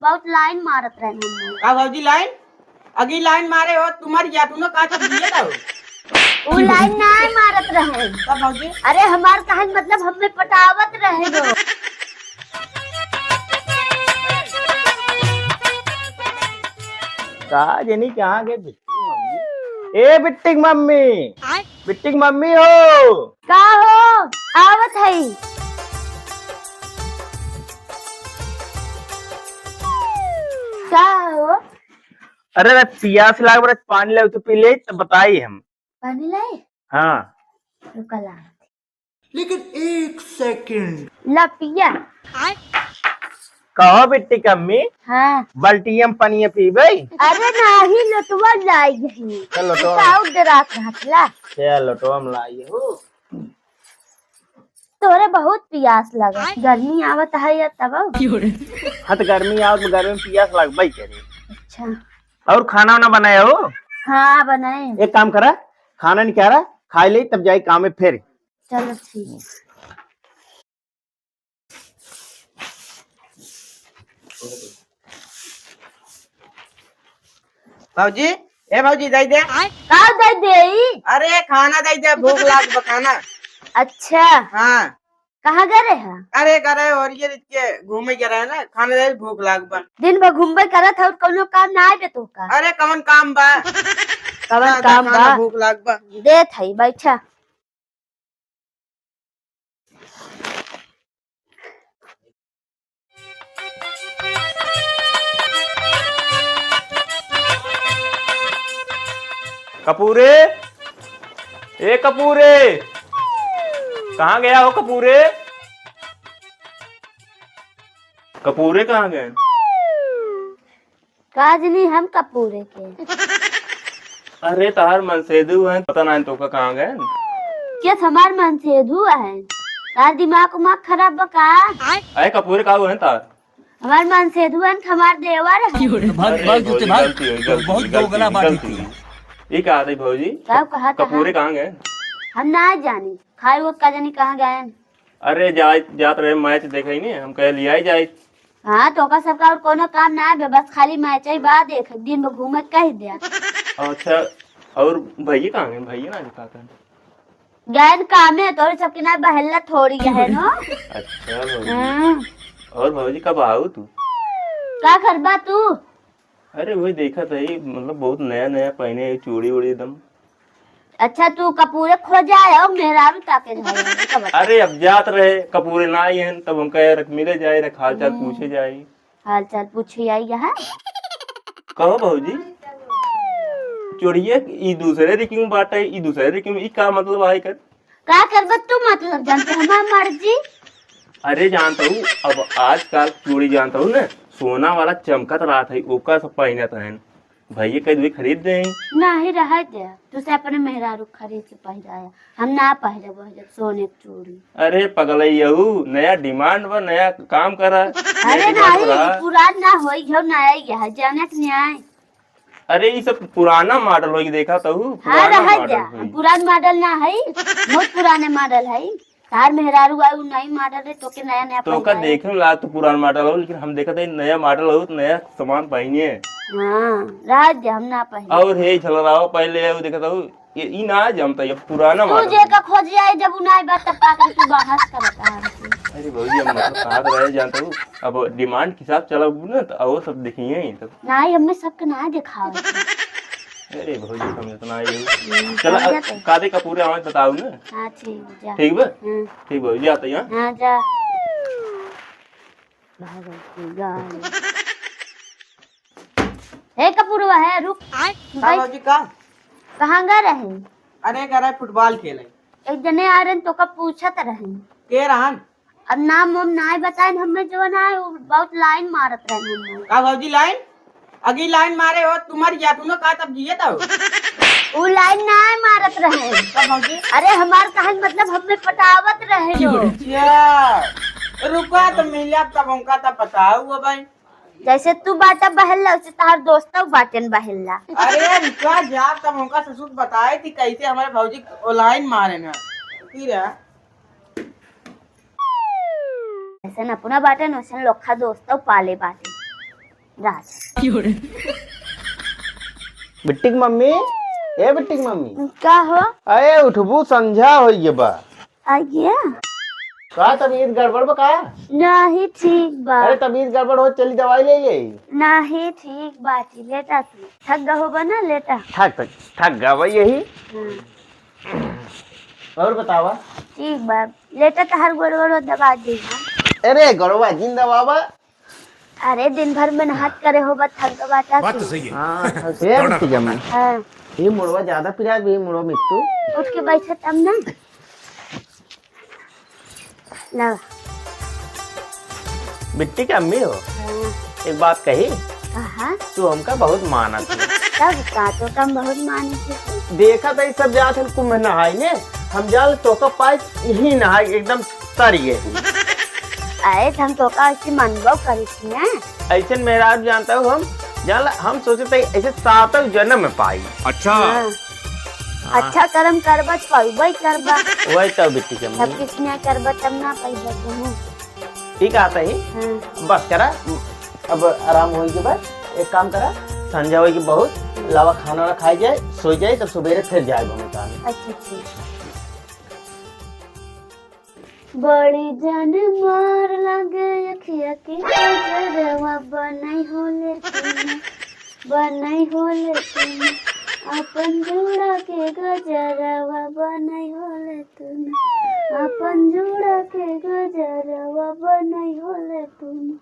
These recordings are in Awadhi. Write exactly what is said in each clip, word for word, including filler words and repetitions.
बहुत लाइन मारत रहे हम। का भौजी लाइन? अगी लाइन मारे हो, तुम्हारी जातू ना का सब दिए था हो? वो लाइन ना मारत रहे। का भौजी? अरे हमार कहन मतलब हमें पटावत रहे हो। का जनी कहाँ गए बिट्टी मम्मी? ए बिट्टी की मम्मी, बिट्टी की मम्मी हो। का हो? आवत है। का हो? अरे रे, पियास लाग बड़ा, पानी लाओ तो पी ले, तब बताई हम। पानी लाए? हाँ। रुका ला। लेकिन एक सेकंड। ला पिया। कहो बिट्टी कम्मी। हाँ। बाल्टिया में पानी पीबे? अरे नाही, लोटवा लाई है। चल लोटवा। काऊ डरात रहत ला। चल लोटवा में लाई हो। तोरे बहुत पियास लगा, गर्मी आवत है या तब? हाँ, तो गर्मी आवत में गर्मी में पियास लगबे करे। अच्छा। और खाना वाना बनाया हो? हाँ, बनाए। एक काम करा, खाना नहीं खा रहा, खा ले, तब जाए काम में फिर। चलो ठीक। भौजी, ए भौजी, दे दे। का दे देई? अरे खाना दे दे, भूख लाग बा खाना। अच्छा। हाँ। कहाँ गए रहे? अरे गए रहे और ये के घूमे गए रहे ना, खाना दे, भूख लाग बा। दिन भर घूमबे करत है और कोनो काम ना आवे तो का? अरे कवन काम बा? कवन ना, ना, काम खाना बा? भूख लाग बा। देत है, बैठा। कपूरे, ए कपूरे, कहाँ गया हो कपूरे? कपूरे कहाँ गए? का जनी हम कपूरे के। अरे तहार मनसेधु हैं, पता ना तोका कहाँ गए। के हमार मनसेधु हैं? तार दिमाग उमाग खराब बा का? अरे कपूरे का हुआ है तार? हमार मनसेधु हैं, हमार देवर हैं। भाग, अरे भाग, भौजी, भाग। गलती हुई, गलती बहुत हुई, गलती दोगला हुई, बात गलती हुई। ये कहा थी भौजी? का कहा था? कपूरे कहाँ गए? हम ना जानी, खाए वो का जानी कहाँ गए। अरे जाए, जात रहे मैच देखे ही नहीं, हम कहे लिया ही जाए। हाँ, तो ओकर सबका और कोनो काम ना बे, बस खाली मैच ही बा, देख, दिन भर घूमे कह दे। अच्छा, और भैया कहाँ गए? भैया ना दिखाते हैं। गैन कामे, तोरे सबके ना बहल्ला थोड़ी है नो। अच्छा भौजी। हाँ। और भौजी कब आओ तू? का करबा तू? अरे वही देखा था, ये मतलब बहुत नया नया पहने है चूड़ी उड़ी एकदम। अच्छा, तू कपूरे खोजे आयो, मेहरारू ताके जाए, ये का बता? अरे, अब जात रहे, कपूरे ना आई हन, तब हम कहे, "रख, मिले जाए, रख, हाल चाल हम्म। पूछे जाए।" हाल चाल पूछे आई यहाँ। कहो भौजी, चोरिये ई दूसरे रिकिंग बाटे, ई दूसरे रिकिंग, ई का मतलब आए कर? का करबा तू, मतलब जानते हमार मर्जी। अरे जानत हूँ, अब आजकल चूड़ी जानत हूँ ना, सोना वाला चमकत रहत है, ओका सब पहिनत हैं। भैया कह दे खरीद दे। नाही, रहे दे, तू से अपने मेहरारू खरीद के पहिराया, हम ना पहिरब वही सोने के चूड़ी। अरे पगलई यहू, नया डिमांड बा, नया काम करा, नया अरे डिमांड नाही, बा। पुरान ना होई, घेउ नया ही है, जाने के न्याय। अरे ई सब पुराना मॉडल होई, देखा तो हाँ, पुराना रहे मॉडल दे, होई। पुरान मॉडल ना है, बहुत पुराने मॉडल है। तार मेहरारू आऊ नई मॉडल है, तोके नया नया तो का पहनाए। देखे में लाग तो पुरान मॉडल हो, लेकिन हम देखत है नया मॉडल हो तो नया सामान पहनिए। हाँ, रह दे, हम ना पहने। और हे झलरावा पहले आऊ देखत हो, ये ई ना जमता, ये पुराना तू मॉडल जे है। का खोज आई, जब उ ना आई बात तब का करी, तू बहस करत है हमसे। अरे भौजी, हम मतलब कहा तो रहे जानत हूँ, अब डिमांड के हिसाब चलब ना तो और सब देखिए ही तब। नहीं, हमें सबके ना दिखाओ। अरे भौजी, हम इतना ही हूँ। हम्म, चला, समझा तो। कादे कपूरे आवे बताओ ना। हाँ, ठीक, जा। ठीक बा? हम्म। ठीक बा, जाते हैं। हाँ, जा। भागल की गाय। हे कपूरवा है, रुक। आय। का भाई, भौजी का? कहाँ गए रहे? अरे, गए रहे फुटबॉल खेले। एक जने आ रहे, तो का पूछत रहे। के रहन? अब नाम वाम नाय बताएन, हमें जो ना है, वो बहुत लाइन मारत रहे हमें। का भौजी लाइन? अगी लाइन मारे हो, तुम्हारी जातू ना का तब जिए था हो? वो लाइन नाय मारत रहे। का भौजी? अरे हमार कहन मतलब हमें पटावत रहे हो। अच्छा, रुका तो मिला तब उनका तब बताओ वो भाई। जैसे तू बाटा बहल्ला, उसे तहार दोस्तौ बाटेन बहल्ला। अरे रुका जा तब उनका ससुर बताए थी कैसे हमारे भौजी को लाइन मारे ना। फिर जैसन अपना बाटेन, वैसन लोखा दोस्तौ पाले बाटेन। राज। बिट्टी की मम्मी, ए बिट्टी की मम्मी। का हो? अरे उठबू, संझा होइ गए बा। आ गया? का तबीयत गड़बड़ बा का? नाही, ठीक बा। अरे तबीयत गड़बड़ हो, चली दवाई ले ले। नाही, ठीक बा, लेटा तू। थक गए होबा ना, लेटा। थक, थक, थक गए बा यही। हाँ। और बतावा? ठीक बा, लेटा तहार गोड़ गोड़ दबा दे। अरे गोड़वा जिन दबावा। अरे दिन भर मेहनत करे होबा, थक गवा ता बात तो तू। सही है। हाँ, थक ए दौड़ा बिट्टी का जम्मा। हाँ। ये मुड़वा ज्यादा पिरात बा, ये मुड़वा मिट्टू। उठ के बैठा तब ना। ला। बिट्टी के अम्मी हो, हाँ। एक बात कही? कहा? तू हमका बहुत मानत हो। तब का, तो कम बहुत मानत हो। देखा तो ये सब जात हन कुंभ नहाए ने, हम जाल तोका पाए यही नहाए एकदम तर गए। अरे, तो हम तोका ऐसे मानबो करी थी ना। ऐसे मेहरारू जानता हूँ हम, जान ला, हम सोचे थे ऐसे सातों जन्म में पाई। अच्छा। हाँ। हाँ। अच्छा कर्म करबा तो पाइबे करबा। वही तो बिट्टी के सब अम्मी। किसने करबा तब ना पाइबा तुम। ठीक आता ही। हाँ। बस करा, अब आराम होई के बाद एक काम करा, संझा होई के बहुत, लावा खाना वाना खाई जाए, सोई जाए, तब सुबेरे फिर जाए घूमे टहले। अच्छा, ठीक। बड़ी जान मार लागे अखिया के कजरवा बनई होले तूने, बनई होले तूने, अपन जोड़ा के गजरवा बनई होले तूने, अपन जोड़ा के गजरवा बनई होले तूने।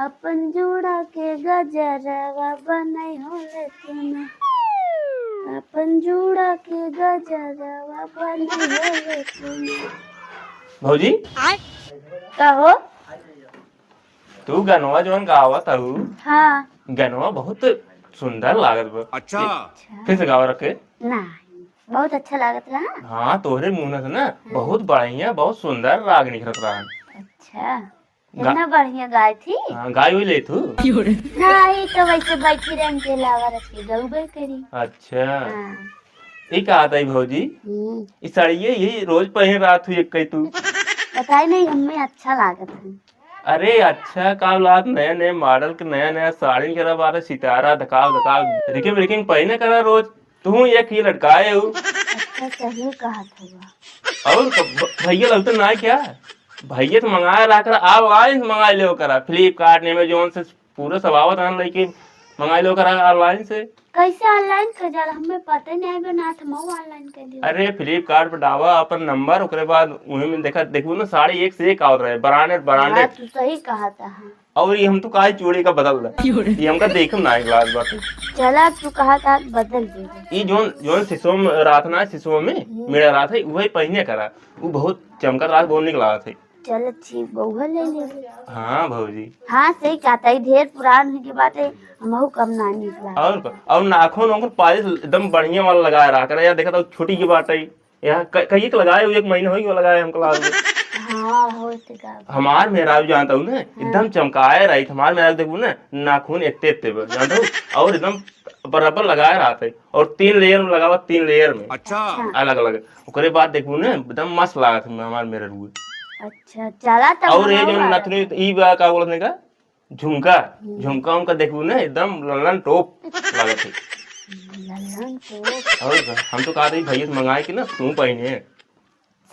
अपन जोड़ा के गजरवा बनई होले तूने, अपन जोड़ा के गजरवा बनई होले तूने। भौजी, का हो? तू गनवा जौन गावत हऊ, हाँ। गनवा बहुत सुंदर लागत बा। अच्छा। अच्छा। फिर से गावा रखे। ना, बहुत अच्छा लागत रहा। हाँ, तोहरे मुंह से ना, हाँ। बहुत बढ़िया, बहुत सुंदर राग निकलत रहा। अच्छा। गा- इतना बढ़िया गाय थी। हाँ, गाय हुई ले तू। नहीं तो वैसे बैठी रह के लावा रख के गऊ गई करी। अच्छा। हाँ। ई का आता है भौजी? हम्म। ई साड़िये यही रोज पहन रात हुई एक कई तू। बताई नहीं, हमें अच्छा लागत है। अरे अच्छा, का औलाद नया नया मॉडल के नया नया साड़ी निकला बारे सितारा धकाव धकाव रिकिम रिकिम पहने करा रोज। तू एक ही लटकाए हो। अच्छा, सही कहा था। और क-, भ-, भैया लगते ना क्या? भैया तो मंगाए रहा करा, online से मंगाए ले करा, Flipkart, Amazon से पूरा सब आवत रहन लेके मंगाए ले करा online से। कैसे online से जाला? हमें पता ही नहीं बना, तो हम online कर दियो। अरे Flipkart पर डावा अपन नंबर, ओकरे बाद उहे में देखा, देखबू ना साड़ी एक से एक आवत रहे, branded, branded। हाँ, तू सही कहा था। हाँ। और ये हम तो काहे चूड़ी का बदल दे। ये हमका देखम ना एक लाख बात। चला, तू कहा था बदल दे। ई जोन, जोन सिसो में रात ना, सिसो में हम्म। मेरा रात है, वही पहने करा। वो बहुत चमकत रात, बहुत निक लागत है। चल, अच्छी बहुआ ले ले। हाँ भौजी। हाँ, सही कहता है, ढेर पुरान हो के बात है, हमहू कम ना निक लागत। और, और नाखून ओखून पालिश एकदम बढ़िया वाला लगाए रहा करे यार, देखा था छोटी की बात है। यहाँ क-, कहिए के लगाए हुए एक महीना हो गया लगाए हमको लागल। हाँ, होत का। हमार मेहरारू जानता हूँ ना, हाँ। एकदम चमकाए रही। हमार मेहरारू देखबू ना, नाखून एते एते बा, जानता हूँ, और एकदम बराबर लगाए रहत है, और तीन layer में लगावा, तीन layer में। अच्छा। अच्छा। अलग अलग। ओकरे बाद देखबू ना, एकदम मस्त लागत है हमार मेहरारू। अच्छा, चला तब और ये हम जो order नथनी, करब। ई बा का बोलत नहीं का? झुमका, हम्म। झुमका उमका देखबू ना, एकदम लल्लन टोप लागत है। लल्लन टोप। और का? हम तो कहत हई भैया से मंगाए के ना, तू पहिने।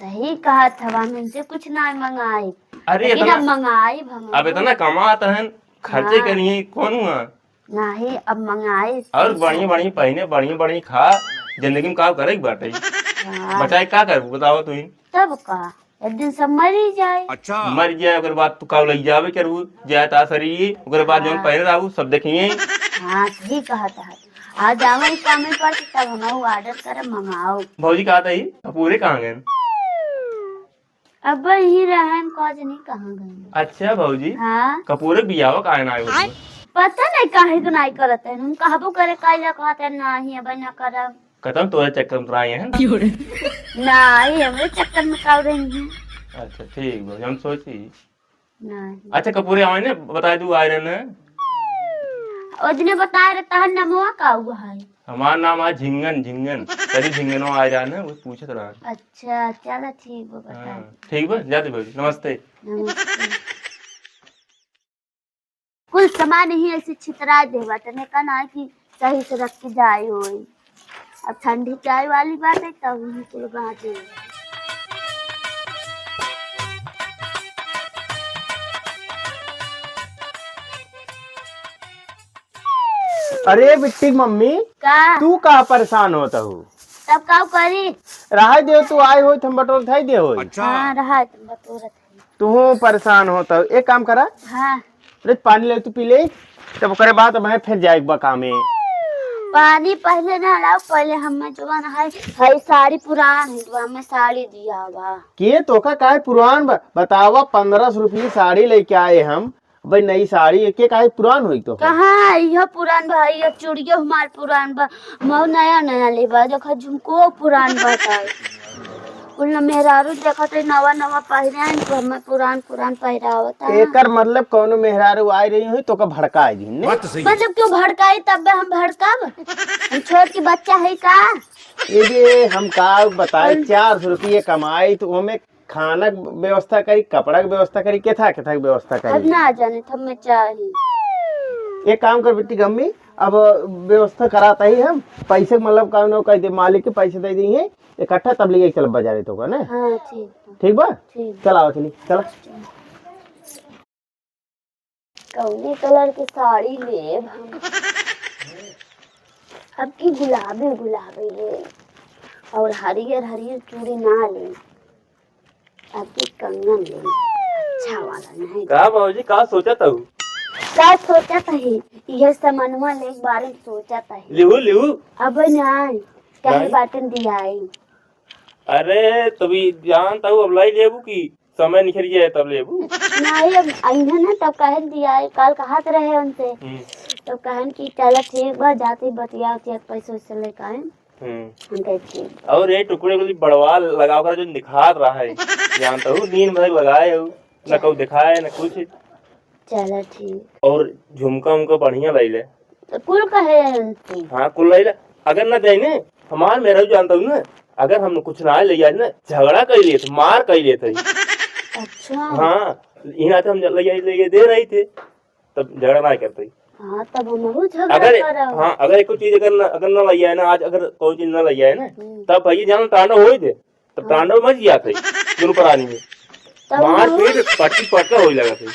सही कहत हवा, हम इनसे कुछ ना मंगाई। अरे लेकिन इतना, अब मंगाई हम। अब इतना कमात हन, खर्चे हाँ। करिए, कौन हुआ? नहीं, अब मंगाई। और बढ़िया बढ़िया पहिने, बढ़िया बढ़िया खा, जिंदगी में का करे के बाटे? हाँ। बचाए का करबू, बताओ तू ही। तब का? एक दिन सब मर ही जाए। अच्छा। मर जाए, ओकर बाद तू का लग जावे करबू, जाए ता सरी, ओकर बाद जौन हाँ। पहले रहू, सब देखिए। हाँ, सही कहा था। आ जावे काम में पर तब हम order करे, मंगाओ। भौजी कहा था ही, कपूरे कहाँ गए? अब ही रहन, कौज नहीं कहाँ गए। अच्छा भौजी, हाँ। कपूरे बियाह काहे ना आए हो? पता नहीं काहे को नहीं करत है, हम कहबो करे, काहे कहते नहीं, अब ना करब। खत्म तोरे चक्कर में तो आई हैं। क्यों रे? नहीं, हमरे चक्कर में का रही हैं। अच्छा, ठीक बा, हम सोची। नहीं। अच्छा, कपूरे आवे ने, बताए दू आए रहने। ओ दिने बताए रहे, तहर नमवा का हुआ है? हमार नाम आज झिंगन, झिंगन। कभी झिंगनो आए रहने, वो पूछत रहा। अच्छा, चला ठीक बा, बता। हाँ, ठीक बा, जाते भाई, नमस्ते। नमस्ते। कुल सामान ही ऐसे छितरा दे बाटे, ने का ना कि सही से रख के जाए होई। अब ठंडी चाय वाली बात है, तब हम कुल बाटे। अरे बिट्टी मम्मी, का? तू का परेशान होत हऊ? तब का करी? रहाई दे, तू आए होई, हम बटोर थाई दे होई। अच्छा। हाँ, रहा तुम बटोरत है। तू परेशान होत हऊ, एक काम करा। हाँ। अरे पानी ले तू पी ले, तब ओकरे बाद अब हमें फिर जाए के बा कामे। पानी पहले ना लाओ, पहले हमें जवन है, है साड़ी पुरान है, तो हमें साड़ी दिया बा। के तोका काहे पुरान बा? बतावा, पन्द्रह सौ रुपये साड़ी लेके आए हम, भाई नई साड़ी एके काहे पुरान होई तो? कहाँ, इहो पुरान बा, इहो चूड़ियो हमार पुरान बा, मऊ नया नया लेबा, देखो झुमको पुरान बा। कुल न मेहरारू देखत है नवा नवा पहिरे हैं, तो हमें पुरान पुरान पहिरावत है। एकर मतलब कौनो मेहरारू आई रही हुई तो का भड़काई दी ने? बात तो सही है। मतलब क्यों भड़काई, तब हम भड़कब? हम छोट की बच्चा है का? ये जे हम का बताए, और चार सौ रुपये कमाई तो ओमे खाना के व्यवस्था करी, कपड़ा के व्यवस्था करी, केथा केथा के व्यवस्था अब करी। ना जाने, तब मैं चाही। एक काम कर बिट्टी गम्मी, अब व्यवस्था कराता ही हम, पैसे के मतलब का न कह दे, मालिक के पैसे दे दी है इकट्ठा, तब ले चल बाजारे तो का ना। हाँ, ठीक बा। ठीक बा? ठीक। चल आओ चली, चला। कौने कलर के साड़ी लेब हम? अब की गुलाबी गुलाबी लेब, और हरियर हरियर चूड़ी ना लेब, अब की कंगन लेब, अच्छा वाला नहीं। का भौजी, का सोचत हऊ? का सोचत ही? यह समनवा ले के बारे में सोचत ही। लिहू, लिहू। अब नहीं, कहे नहीं। बाटन दियाई। अरे, तभी जानत हऊ, अब लाई लेबू की समय निकल जाए तब लेबू। नहीं, अब अइहे ना तब कहे दियाई, काल कहत रहे उनसे। हम्म। तब कहन कि चला ठीक बा, जाती बतिया उतिया पैसा वैसा लेके आए। हम्म। हम कहे ठीक। और ये टुकड़े को बड़वा लगाव कर जो निखार रहा है, जानत हऊ, नींद भर लगाए हऊ, न चल। कहू दिखाए, न कुछ। चला ठीक। और झुमका उमका बढ़िया लाई ले। तो कुल कहे उनसे। हाँ, कुल लाई ले। अगर ना जाए ने, हमार मेहरारू जानत हऊ ना, अगर हम कुछ ना ले जाए ना, झगड़ा कर लिए थे, मार कर लिए थे। अच्छा। हाँ, इहाँ तो हम ले जाए, ले जाए दे रही थे, तब झगड़ा ना करते। हाँ, तब हमहू झगड़ा अगर, करब। हाँ, अगर एक चीज अगर ना, अगर ना ले जाए ना, आज अगर कोई चीज ना ले जाए ना, हम्म। तब भैया जान तांडव होई दे। तब हाँ। तांडव मच जात है दोनों प्राणी में। तब मार हमहू पीट, पटकी पटका होई लगत है।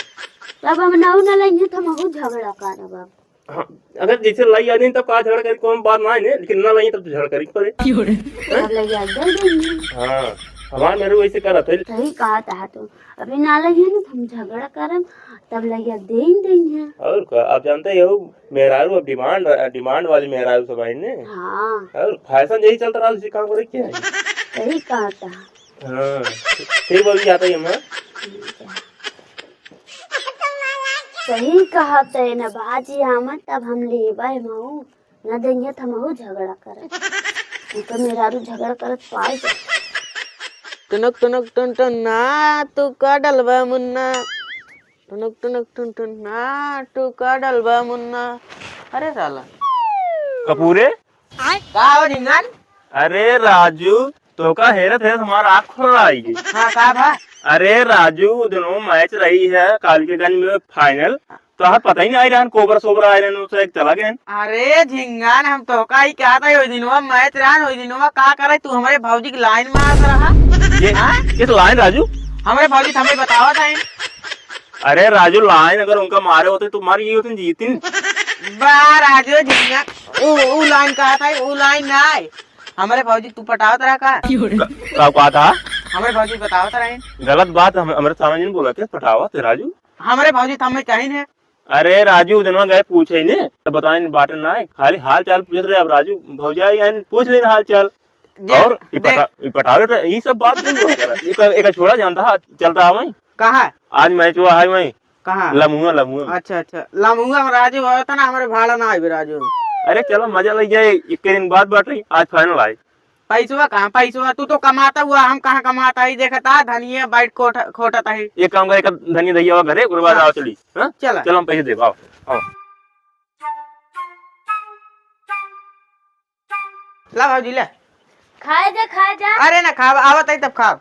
तब हम नाऊ ना लइहे, तो हमहू झगड़ा करब अब। हाँ, अगर जैसे लाई आ नहीं, तब का झगड़ा करी, कौन बात ना है, लेकिन ना लइहे, तब तो झगड़ा करी पड़े। क्यों रे? हैं? तब लइहे दे देंगे। हाँ, हमार मेहरारू वैसे करत है। सही कहा था तू, अभी ना लइहे ना, तो हम झगड़ा करब, तब लइहे दे ही देंगे। और का, आप जानते हो, मेहरारू अब demand, demand वाली मेहरारू सब है ने। हाँ। और fashion यही चलता रहा, उसी काम करे क्या है? सही कहा था। हाँ, ठीक बोली जाता है माँ। सही कहा तै न बाजी हमन, तब हम लेबे मऊ, न देंगे त हमहू झगड़ा करत। उनका मेहरारू झगड़ा करत पाए। टुनुक टुनुक टुन टुन ना, तू का डलबा मुन्ना? टुनुक टुनुक टुन टुन ना, तू का डलबा मुन्ना? अरे साला। कपूरे? का हो झिंगन? अरे राजू, तोका हेरत हेरत हमार आँख खोल आई गई। हाँ, का भा? अरे राजू, उ दिनों match रही है, काल के गंज में final, तो हर पता ही नहीं आई रहन, कोबरा सोबरा आए रहन, उसे एक चला गए। अरे झिंगन, हम तोका ही कहत है, ओ दिनवा match रहन, ओ दिनवा का करे, तू हमरे भौजी की line मारत रहा। ये हाँ? किस line राजू? हमरे भौजी त हमें बतावत है। अरे राजू, line अगर उनका मारे होते तो मर गई होती, जीती। बा राजू झिंगन, उ, उ line कहत है, उ line ना है। हमरे भौजी तू पटावत रहा का? का, का कहा था? हमरे भौजी बतावत रहे। गलत बात हम, हमरे सामने नहीं बोला क्या? पटावत है राजू। हमरे भौजी त हमें कही ने। अरे राजू, उ दिनवा गए पूछे ने, तो बताए ने बाटे ना है, खाली हाल चाल पूछत रहे। अब राजू, भौजी आई है, पूछ लेना हाल चाल। जे, और ई देख। पटा-, ई पटावे तो ई सब बात नहीं बोला करा। एक, एक छोड़ा जानता है, चलता है वहीं। कहाँ? आज match हुआ है वहीं। कहाँ? लमुआ, लमुआ। अच्छा, अच्छा। लमुआ में राजू होता ना, हमरे भाड़ा ना आवे राजू। अरे चलो मजा लग जाए, एक दिन बाद बाटे, आज final आए। पैसवा कहाँ, पैसवा? तू तो कमाता हुआ, हम कहाँ कमाता ही? देखता धनिया बैठ कोट-, खोटता ही। एक काम करे, एक धनिया धैया हुआ घरे, ओकरे बाद हाँ। आओ चली, हाँ? चला। चलो हम पैसे देब, आओ, आओ। ला भौजी, ले। खाए जा, खाए जा। अरे ना खाब, आवत है तब खाब।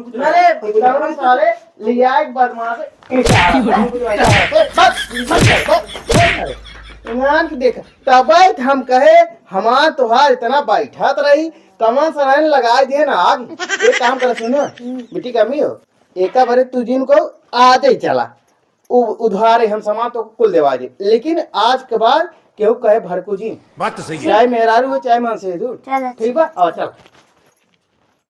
हम कुछ अरे, हम कुछ कौन साले लिया एक बदमाश है। बस, बस, बस, बस। ईमान की देख, तबै त हम कहे, हमार तोहार इतना बैठत रही, कमन सरहन लगाए दिए ना आग। एक काम कर, सुनो, बिटिका अम्मी हो, एका बारे तू जिनको आ जाई चला, उ-, उधारे हम सामान तो कुल देवा दे, लेकिन आज के बाद केहू कहे भड़कू जी, बात तो सही है। चाहे मेहरारू हो, चाहे मनसेधू। चला। ठीक बा? और चल।